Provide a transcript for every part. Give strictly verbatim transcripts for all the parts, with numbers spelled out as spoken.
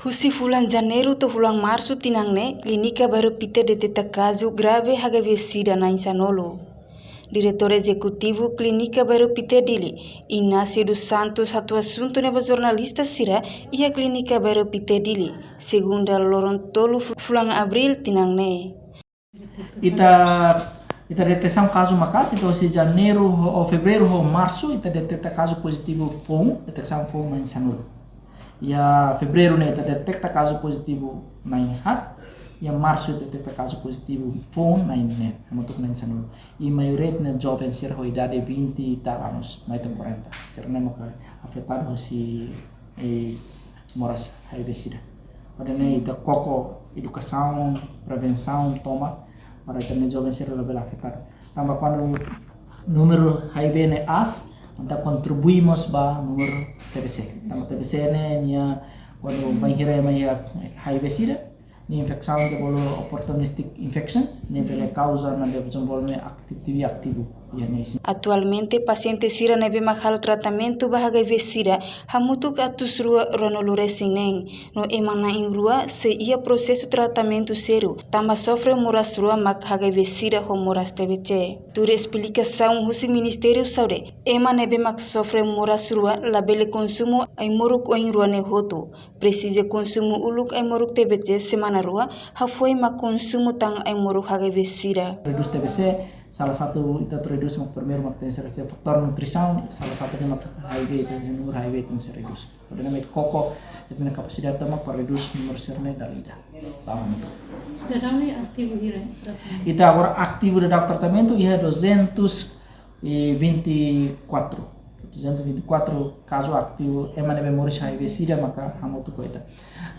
Husi fulan Janeiru to'o fulan Marsu tinan ne'e, Klínika Bairru Pité deteta kazu grave H I V sida na'in sanulu. Diretór Ezekutivu Klínika Bairru Pité Dili, Inácio dos Santos, hato'o asuntu ne'e ba jornalista sira iha Klínika Bairru Pité Dili, segunda loron tolu fu-, fulan Abríl tinan ne'e. Ita, ita detesaun kazu maka'as, ita husi Janeiru ho, ho Fevereiru ho Marsu, ita deteta kazu pozitivu foun, detesaun foun na'in sanulu. Iha Fevereiru ne'e ita deteta kazu pozitivu na'in haat, iha Marsu ita deteta kazu pozitivu foun na'in neen, hamutuk na'in sanulu. I maioria ne'e joven sira ho idade vinte e tal anos, mai to'o quarenta. Sira-ne'e maka afetadu husi, eh, moras H I V sida. Hodi nune'e ita koko edukasaun, prevensaun, tomak, para ita-nia joven sira labele afetadu. Tanba kuandu númeru H I V ne'e aas, entaun kontribui mós ba númeru T B C. Tanba T B C ne'e nia, kuandu bainhira ema iha H I V sida, nia infesaun ne'e bolu opportunistic infections, ne'e bele kauza ona dezenvolve aktivi-, ativu iha nia isin. Atualmente, pasiente sira ne'ebé mak halo tratamentu ba H I V sida hamutuk atus rua ruanulu-resin-neen, no ema na'in rua sei iha prosesu tratamentu sériu, tanba sofre moras rua mak H I V sida ho moras T B C. Tuir esplikasaun husi Ministériu Saúde, ema ne'ebé mak sofre moras rua labele konsumu ai-moruk oin rua ne'e hotu. Presiza konsumu uluk ai-moruk T B C semana rua, hafoin mak konsumu tan ai-moruk H I V sida. Redús T B C, salah satu ita atu redús mak primeiru mak tenke ser faktór nutrisaun, salah satu ne'e mak H I V, tenke ser númeru H I V tenke ser redús. Hodi nune'e mak koko, ita-nia kapasidade tomak para redús númeru sira-ne'e dala ida. Paham itu? Sidadaun ne'e ativu hira, tratamentu? Ita agora ativu daudaun tratamentu iha duzentos e vinte e quatro. Duzentos e vinte e quatro kazu ativu ema ne'ebé moris H I V sida maka hamutuk ho ita.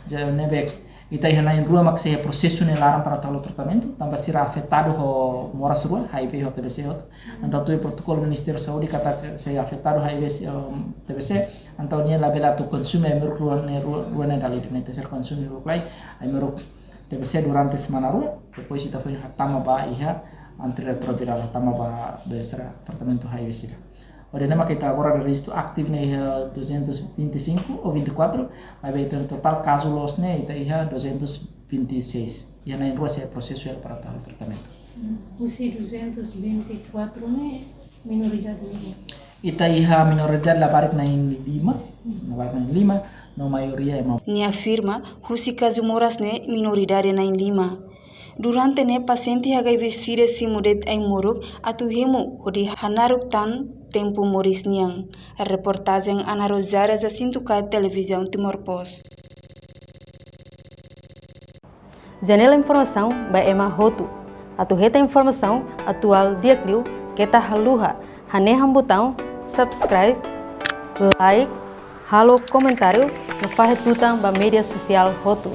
Jadi ne'ebé ita iha na'in rua mak sei iha prosesu ne'e laran para atu halo tratamentu, tanba sira afetadu ho moras rua, H I V ho T B C hotu. Entaun tuir protokolu Ministériu Saúde katak sei afetadu H I V si-, em, T B C, entaun nia labele atu konsume ai-moruk rua ne'e, rua, rua ne'e dala ida, ne'e tenke ser konsume uluk lai ai-moruk T B C durante semana rua, depois ita foin hatama ba iha antirretroviral, hatama ba, ba sira tratamentu H I V sida. Hodi nune'e mak ita agora rejistu ativu ne'e iha duzentos e vinte e cinco ou vinte e quatro, maibé ita-nia totál kazu loos ne'e ita iha duzentos e vinte e seis. Iha na'in rua sei prosesu hela para atu halo tratamentu. Husi duzentos e vinte e quatro ne'e minoridade ne'e? Ita iha minoridade labarik na'in lima, labarik na'in lima, no maioria ema. Nia afirma, husi kazu moras ne'e minoridade na'in lima. Durante ne'e pasiente H I V sida simu de'it ai-moruk atu hemu hodi hanaruk tan tempu moris nian. Reportajen Ana Rosária, Jacinto Caio, Televizaun Timor Post. Janela informasaun ba ema hotu. Atu hetan informasaun atuál di'ak liu keta haluha hanehan butaun subscribe, like, halo komentáriu no fahe tutan ba média sosiál hotu.